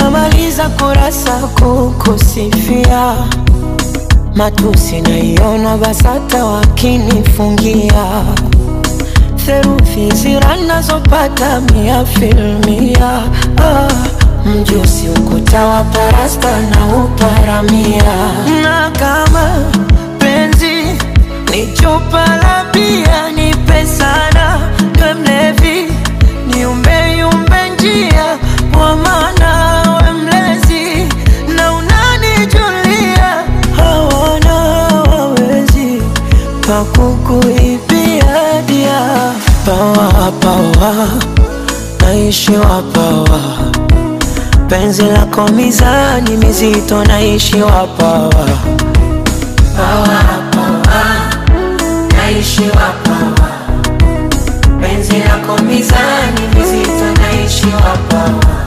Namaliza kurasa kukusifia, matusi naiona BASATA wakinifungia, therufi zira nazopata mia filmia. Mjusi ukuta wa parasta na uparamia, na kama penzi ni chupa la bia, nipe sana we mlevi, niumbe yumbe njia kwa maana we mlezi na unanijulia, hawana wawezi pa kukuibia dia. Pawa pawa naishi wapawa, penzi lako mizani mizito naishi wapawa. Pawa pawa naishi wapawa, penzi lako mizani mizito naishi wapawa.